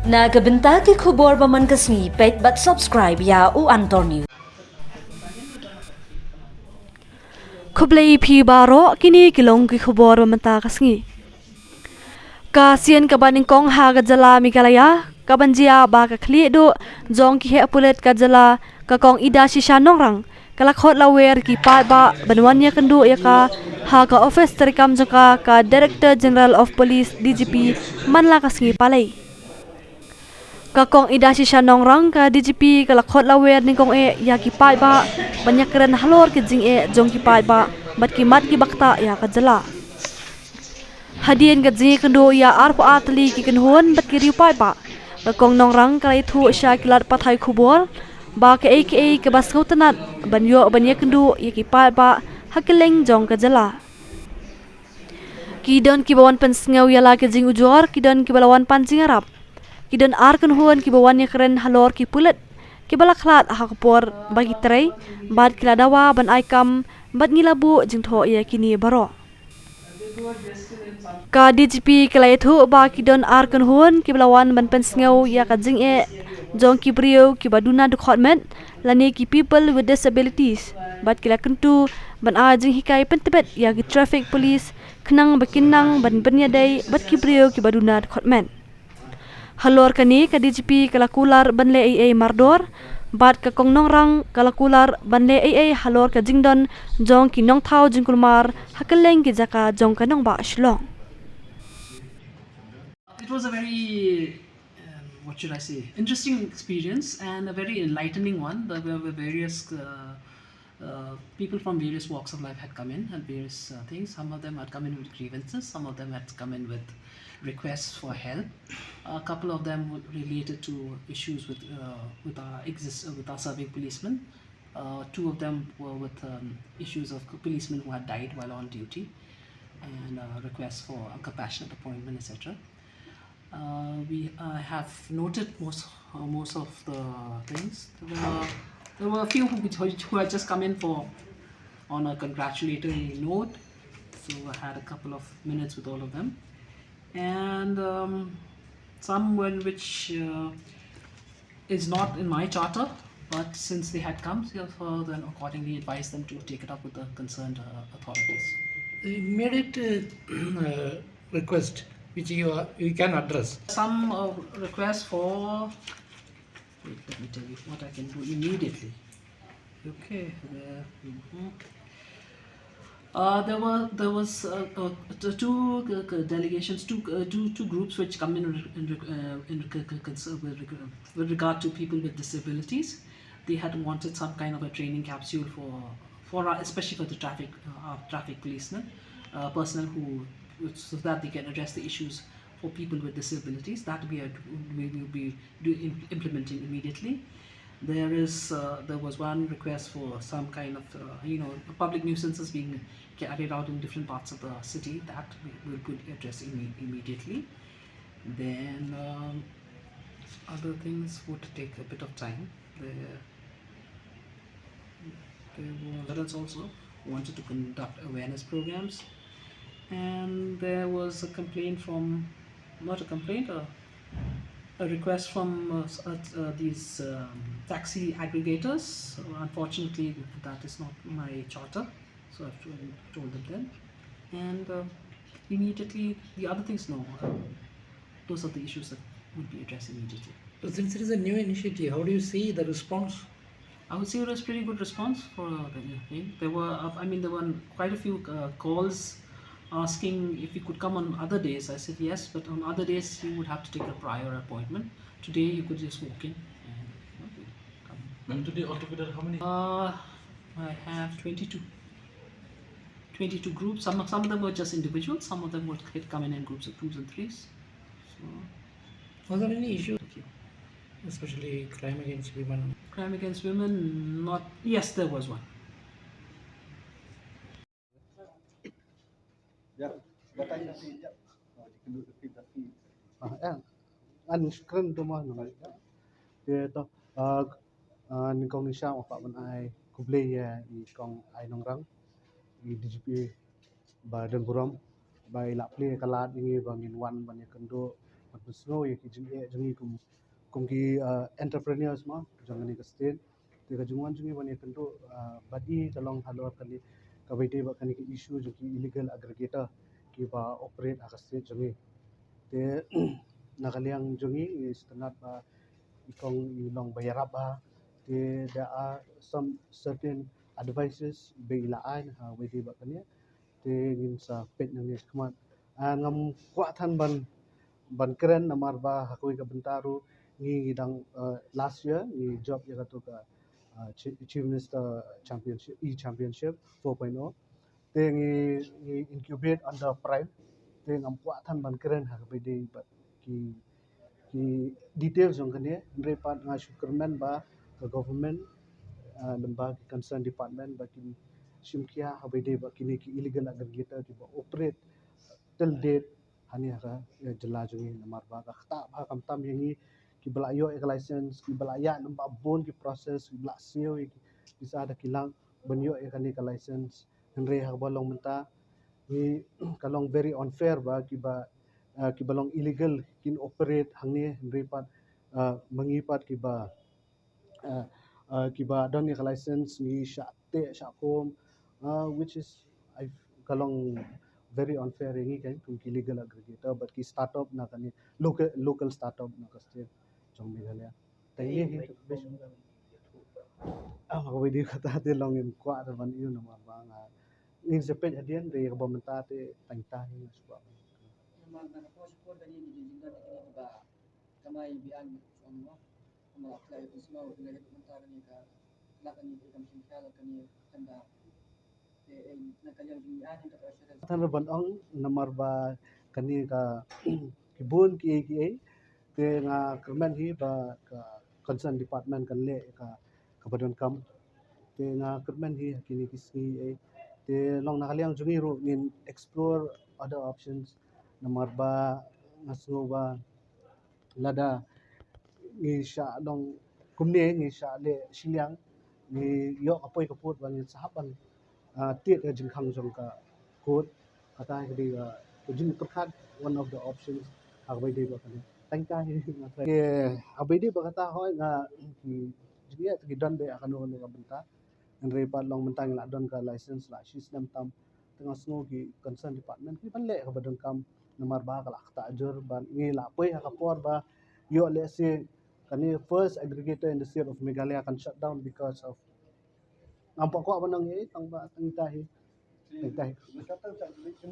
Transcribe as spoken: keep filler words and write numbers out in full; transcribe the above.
Na ka bynta ki khubor ba man ka sngi, peit bad subscribe ïa U Antor News. Khublei phi baroh, kine ki long ki khubor ba mynta ka sngi. Ka sien kaba nyngkong ha ka jylla Meghalaya, kaban jia ba ka khlieh duh jong ki heh pulit ka jylla, ka Kong Idashisha Nongrang, ka la khot lawer ki paidbah ban wan ïakynduh ïa ka ha ka office treikam jong ka, ka Director General of Police, D G P, man la ka sngi Palei. Ka Kong Idashisha Nongrang, ka D G P, ka la khot lawer nyngkong eh ïa ki paidbah ban ïakren halor ki jingeh jong ki paidbah bad ki mat kiba ktah ïa ka jylla. Hadien ka jingïakynduh ïa arphew ar tylli ki kynhun bad ki riew paidbah, ka Kong Nongrang ka la ïathuh sha ki lad pathai khubor ba kaei kaei kaba sngewtynnat ban ïoh ban ïakynduh ïa ki paidbah ha kylleng jong ka jylla. Ki don kiba wan pynsngew ïa la ki jingujor, ki don kiba la wan pan jingïarap. Ki don ar kynhun kiba wan ïakren halor ki pulit kiba la khlad ha ka por ba ki trei, bad ki la dawa ban ai kam, bad ngi la buh jingthoh ïa kine baroh. Ka D G P ka la ïathuh ba ki don ar kynhun kiba la wan ban pynsngew ïa ka jingeh jong ki briew kiba duna dkhot met, lane ki people with disabilities, bad ki la kyntu ban ai jinghikai pyntbit ïa ki traffic police khnang ba kin nang ban pynïadei bad ki briew kiba duna dkhot met. Halor kane, ka D G P ka la kular ban leh ei ei mardor, bad ka Kong Nongrang ka la kular ban leh ei ei halor ka jingdon jong ki nongthaw jingkulmar ha kylleng ki jaka jong ka nongbah Shillong. It was a very, um, what should I say, interesting experience and a very enlightening one. There were various uh, uh, people from various walks of life had come in and various uh, things. Some of them had come in with grievances, some of them had come in with requests for help. A couple of them were related to issues with uh, with our exist uh, with our serving policemen. Uh, two of them were with um, issues of policemen who had died while on duty, and uh, requests for a compassionate appointment, et cetera. Uh, we uh, have noted most uh, most of the things. There were, there were a few who, who had just come in for on a congratulatory note, so I had a couple of minutes with all of them, and um, some when which uh, is not in my charter, but since they had come, so then accordingly advised them to take it up with the concerned uh, authorities. The immediate uh, uh, request which you are, you can address. Some uh, request for, wait, let me tell you what I can do immediately. Okay, there. Mhm. Uh, there were there was uh, uh, t- two uh, uh, delegations, two uh, two two groups which come in re- in, re- uh, in re- con- con- with, reg- with regard to people with disabilities. They had wanted some kind of a training capsule for for our, especially for the traffic uh, our traffic policemen, uh, personnel who, so that they can address the issues for people with disabilities. That we are we will be do, im- implementing immediately. There is uh, there was one request for some kind of uh, you know public nuisances being carried out in different parts of the city that we will be addressing imme- immediately. Then um, other things would take a bit of time. There, there was others also wanted to conduct awareness programs, and there was a complaint from, not a complaint, a, a request from uh, s- uh, uh, these um, taxi aggregators. Unfortunately, that is not my charter, so I've told, told them then. And uh, immediately, the other things, no. Uh, those are the issues that would be addressed immediately. So since it is a new initiative, how do you see the response? I would say it was pretty good response for the thing. There were, uh, I mean, there were quite a few uh, calls asking if we could come on other days. I said yes, but on other days you would have to take a prior appointment. Today you could just walk in and you know, come. Ma'am, today altogether how many? Uh, I have twenty-two. twenty-two groups. Some, some of them were just individuals. Some of them would had come in in groups of twos and threes. So, are there any issues, especially crime against women? Crime against women, not, yes, there was one. Ah, eh, an screen tu mah nang. Te to, ah, ah, nyngkong nyngshah nga kwah ban ai khublei ïa i Kong Ai Nongrang, i D G P ba don burom, ba i la plie ka lad ïa ngi ba ngin wan ban ïakynduh Ban pynsngew ïa ki jingeh jong ngi kum, kum ki, uh, entrepreneurs mo jong kane ka state. Te ka jingwan jong ngi ban ïakynduh, uh, bad i ka long halor kane kaba ïadei bad kane ka issue jong ki illegal aggregator kiba operate ha ka state jong ngi. Te na ka liang jong ngi, ngi sngewtynnat ba i kong i long ba ïarap bha. Te there are some certain advices ba i la ai ha kaba ïadei bad kane. Te ngin sa peit nangne shakhmat. Ah, ngam kwah than ban, ban kren namar ba ha kawei ka bynta ruh ngi, ngi dang, uh, last year ngi jop ïa kato ka, uh, Chi-, Chief Minister Championship, e-Championship four point oh. Te ngi, ngi incubate under Prime. Te ngam kwah than ban kren ha kaba ïadei bad ki, ki details jong kane, hynrei pat nga shu kyrmen ba ka government, uh, lyngba ki concerned department ba kin shim khia ha kaba ïadei bad kine ki illegal aggregator kiba operate till date hangne ha ka, eh, jylla jong ngi namar ba ka ktah bha khamtam ïa ngi kiba la ïoh ïa ka license, kiba la ïaid lyngba bun ki process, kiba la siew ïa ki pisa da ki lak ban ïoh ïa kane ka license. Hynrei ha kaba long mynta ngi ka long very unfair ba kiba, eh, kiba long illegal kin operate hangne, hynrei pat, eh, ma ngi pat kiba uh, uh, kiba don ïa ka license ngi shah teh shah khum, uh, which is, I, ka long very unfair ïa ngi kan kum ki legal aggregator bad ki startup na kane local, local startup na ka state jong Meghalaya. Tang ïa hi. Ah, ma kawei de kata te long ngim kwah da ban ïoh namar ba nga ngin sa peit hadien de kaba mynta te tang ita hi nga shu kwah. Namar na ka por sha por kane ki jingdon kine kiba kamai biang shuh mo. Namar ka ïa u sngewthuh ïa ka mynta kane ka lak kane ka kam shim khia lak kane ka tender. Te, eh, na ka liang jong ngi ai ïa ka pressure. Than ruh ban ong namar ba kane ka ki bun kiei kiei. Te nga kyrmen hi ba ka concern department kan leh ka, kaba donkam. Te nga kyrmen hi ha kine ki sngi, eh. Te long na ka liang jong ngi ruh ngin explore other options namar ba nga sngew ba lada ngi shah long kumne, ngi shah leh shiliang, ngi ïoh ka poi ka pud ba ngin sa hap ban, ah, tied ka jingkhang jong ka court. Kata ka dei ka, ka jingpyrkhat, one of the options ha kaba ïadei bad kane. Tang ita hi nga try. Ke ha kaba ïadei bad kata hooid nga ki jingeh te ki don beit ha kano kano ka bynta. Hynrei pat long mynta ngi la don ka license la shi snem tam. Te nga sngew ki concern department ki ban leh kaba donkam namar ba ka la ktah jur ba ngi la poi ha ka por ba ïoh lehse kane first aggregator in the state of Meghalaya kan shut down because of, ngam pat kwah ban ong ei tang ba tang ita hi. Tang ita hi.